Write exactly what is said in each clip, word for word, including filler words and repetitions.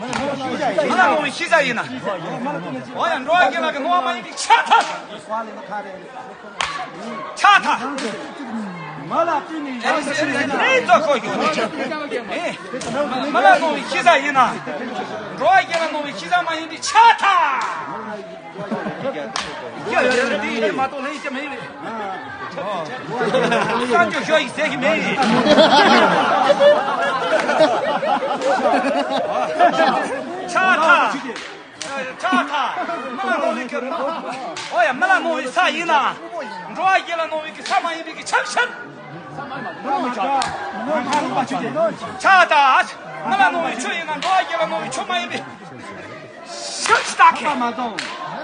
མི་ལ་གནོད་པའི་ཤེས་བྱ་ཡིན་ན། འོ་ཡ། འགྲོ་བ་གཞན་ལ་གི་གནོད་པ་མ་ཡིན་པའི་ཆགས་ཐག་ཆགས་ཐག་མི་ལ་བརྟེན་ནས་ཡང་ཨེ་ཙོ་ཁོ་ཡོད་ནས། ཨེ། མི་ལ་གནོད་པའི་ཤེས་བྱ་ཡིན་ན། འགྲོ་བ་གཞན་ལ་གནོད་པའི་ཤེས་བྱ་མ་ཡིན་པའི་ཆགས་ཐག་ཡ་ཡ་ཡ། འདི་ཡིན་མ་གཏོགས་ལྷན་ཅིག་མེད་པས། གསར་འགྱུར་ཤོ་ཡིག་ཟེར་གྱི་མེད། ཆགས་ཐག་ཆགས་ཐག་མི་ལ་གནོད་པའི་གི། ཨོ་ཡ། མི་ལ་གནོད་པའི་ས་ཡིན་ན། འགྲོ་བ་གཞན་ལ་གནོད་པའི་གི་ས་མ་ཡིན་པའི་གི་ཆགས་ཆགས། ཆགས་ཐག་མི་ལ་གནོད་པའི་ཆུ་ཡིན་ན། འགྲོ་བ་གཞན་ལ་གནོད་པའི་ཆུ་མ་ཡིན་པའི། ཤུགས་ཀྱིས་བཏགས་མཁན།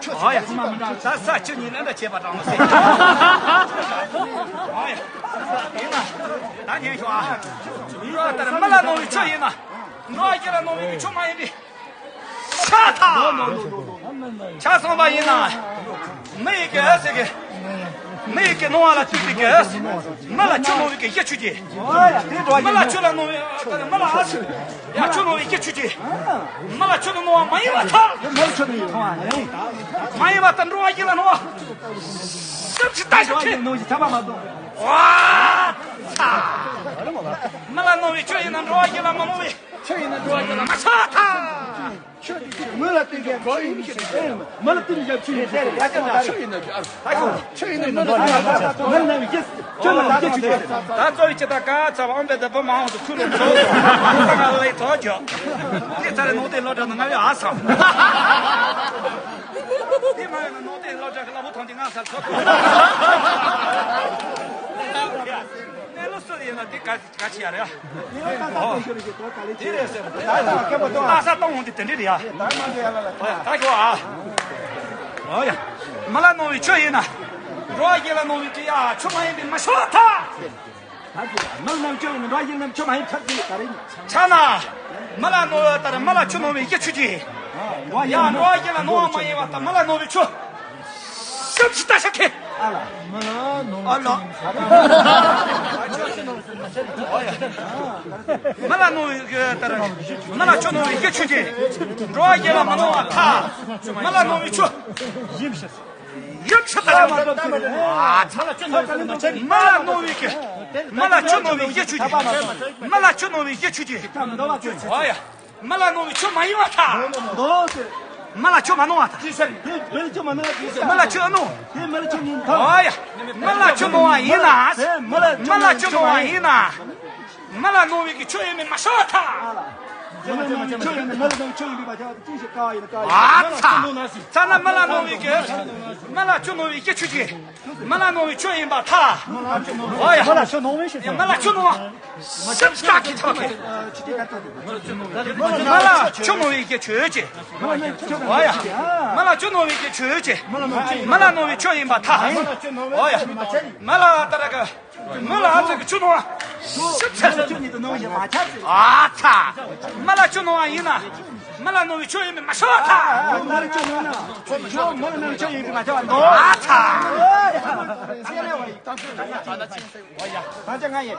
ཨོ་ཡ། ད་ས་ཆུ་གཉིས་ལེན་འདྲ་བྱེད་པ་དྲང་མོ་ཟེར། ཨོ་ཡ། ཡིན་ན། ད་ཉན་ཤོག་ཨ། ཡིན་ན་ལྟར་མི་ལ་གནོད་པའི་ཆུ་ཡིན་ན། འགྲོ་བ་གཞན་ལ་གནོད་པའི་ཆུ་མ་ཡིན་པའི། ཆགས་ཐག་ཆགས་སོང་བ་ཡིན་ན། མི་ཡི་གེ་ཟེར་གི། མི་ཡི་གེ་གནོད་པ་ལ་ལྟོས་པའི་གི། མི་ལ་ཆུ་གནོད་པའི་གི་ཡེ་ཆུ་གི། མི་ལ་ཆུ་ལ་གནོད་པའི། མི་ལ་ཨ་ཡ་ཆུ་གནོད་པའི་ཡེ་ཆུ་གི། མི་ལ་ཆུ་ལ་གནོད་པ་མ་ཡིན་པ་ཐག་མི་ལ་ཆུ་ལ་གནོད་པ་མ་ཡིན་པ་ཐག་འགྲོ་བ་གཞན་ལ་གནོད་པ། ཤུགས་ཀྱིས་བཏགས་ཤིང་གནོད་པ་ཡིན་ན་ཆགས་པ་མ་གཏོགས། ཨ་ཚ། མི་ལ་གནོད་པའི་ཆུ་ཡིན་ན། འགྲོ་བ་གཞན་ལ་མ་གནོད་པའི། ཆུ་ཡིན་ན། འགྲོ་བ་གཞན་ལ་མ་ཆགས་ཐག་ཆུ་དེ་ཆུ་མི་ལ་བརྟེན་པའི་ཆུ་ཡིན་ཞེས་ཟེར། མི་ལ་བརྟེན་པའི་ཆུ་ཡིན་ཟེར། ཡ་ཆུ་ཆུ་ཡིན་ན་ཆུ་ཨ། ཆུ་ཡིན་ན་མི་ལ་བརྟེན་པའི་ཆུ། མི་ལ་བརྟེན་པའི་ཆུ་ཆུ་ཡིན། ད་གཙོ་བོ་ཅི་ད་ག་ཚ་བ་ཨོམ་པའི་ད་བུ་མ་འོང་དུ་ཁུ་རུ་ཚོ་ཚོ་ང་ལ་ལས་ཚོ་ཇོ། དེ་ཚ་རེ་ནོ་དེ་ལོ་དྲ་ན་ང་ཡོད་ཨ་སམ། དེ་མ་ཡོད་ན་ནོ་དེ་ལོ་དྲ་གི་ལ་བུ་ཐང་དེ་ང་སར་ཚོ་ཁུ། ནས་ལོ་སུ་ཡིན་ན་དེ་ག་ག་ཆི་ཡ་རེད། ཨོ། དེ་རེད་ཟེར། ད་ས་སྟོང་འོང་དེ་དེ་འདྲ་རེད་ཡ། ད་ཤོག་ཨ། ཨོ་ཡ། མི་ལ་གནོད་པའི་ཆུ་ཡིན་ན། འགྲོ་བ་གཞན་ལ་གནོད་པའི་ཆུ་ཡ་ཆུ་མ་ཡིན་པའི་མི་ཤོག་ཐག་མི་ལ་གནོད་པའི་ཆུ་ཡིན་ན། འགྲོ་བ་གཞན་ལ་ཆུ་མ་ཡིན་ཐག་ཆོད་ད་རེད། ཆགས་ན། མི་ལ་གནོད་ལྟར་མི་ལ་ཆུ་གནོད་པའི་ཡེ་ཆུ་གི། ཡ་འགྲོ་བ་གཞན་ལ་གནོད་པ་མ་ཡིན་པ་ལྟར་མི་ལ་གནོད་པའི་ཆུ། ཤུགས་ཀྱིས་བཏགས་ཤིང་གནོད། ཨ་ལ། མི་ལ་གནོད་པའི་ལྟར། མི་ལ་ཆུ་གནོད་པའི་ཡེ་ཆུ་གི། འགྲོ་བ་གཞན་ལ་མི་གནོད་པ་ཐག་མི་ལ་གནོད་པའི་ཆུ། ཡེ་ཆུ་ལྟར། ཨ་ཚ། མི་ལ་གནོད་པའི་གི། མི་ལ་ཆུ་གནོད་པའི་ཡེ་ཆུ་གི། མི་ལ་ཆུ་གནོད་པའི་ཡེ་ཆུ་གི། ཨོ་ཡ། མི་ལ་གནོད་པའི་ཆུ་མ་ཡིན་པར་ཐལ། མདོ་ཟེར། མི་ལ་ཆུ་མ་གནོད་པར་ཐལ། ཅི་ཟེར། དེ་མི་ལ་ཆུ་མ་གནོད་པར་ཐལ། མི་ལ་ཆུ་གནོད། དེ་མི་ལ་ཆུ་གནོད་ཐལ། ཨོ་ཡ། མི་ལ་ཆུ་གནོད་པ་ཡིན་ན། དེ་མི་ལ་མི་ལ་ཆུ་གནོད་པ་ཡིན་ན། མི་ལ་གནོད་པའི་གི་ཆུ་ཡིན་མིན་མ་ཤོད་ཐལ། མི་ལ་གནོད་པའི་ཆུ་ཡིན་ན་མི་ལ་གནོད་པའི་ཆུ་ཡིན་པའི་བར་ཁྱད་ཅི་ཞིག་དཀའ་ཡིན་དཀའ་ཡིན། ཨ་ཚ། ཚ་ན་མི་ལ་གནོད་པའི་གི། མི་ལ་ཆུ་གནོད་པའི་གི་ཆུ་གི། མི་ལ་གནོད་པའི་ཆུ་ཡིན་པར་ཐལ། ཨོ་ཡ། མི་ལ་ཆུ་གནོད་པའི་ཆུ། མི་ལ་ཆུ་གནོད་པ། ཤ་ཁྲག་གི་ཐོག་གི། མི་ལ་ཆུ་གནོད་པའི་གི་ཆུ་ཡོད་ཀྱི། ཨོ་ཡ། མི་ལ་ཆུ་གནོད་པའི་གི་ཆུ་ཡོད་ཀྱི། མི་ལ་གནོད་པའི་ཆུ་ཡིན་པར་ཐལ། ཨོ་ཡ། མི་ལ་ལྟར་གི། མི་ལ་ཨ་ཙི་གི་ཆུ་གནོད་པ། ཤ་ཁྲག་གི་ཆུ་ཉིད་དུ་གནོད་པ་ཞིག་མ་ཁྱབ་ཟེར། ཨ་ཚ། མི་ལ་ཆུ་གནོད་པ་ཡིན་ན། མི་ལ་གནོད་པའི་ཆུ་ཡིན་པས་མ་ཤོད་ཐལ། མི་ལ་ཆུ་གནོད་ན། ཆུ་མི་ལ་གནོད་པའི་ཆུ་ཡིན་པས་མ་ཁྱབ་པ་འདུག་ཨ་ཚ། ད་ཆ་ང་ཡིན།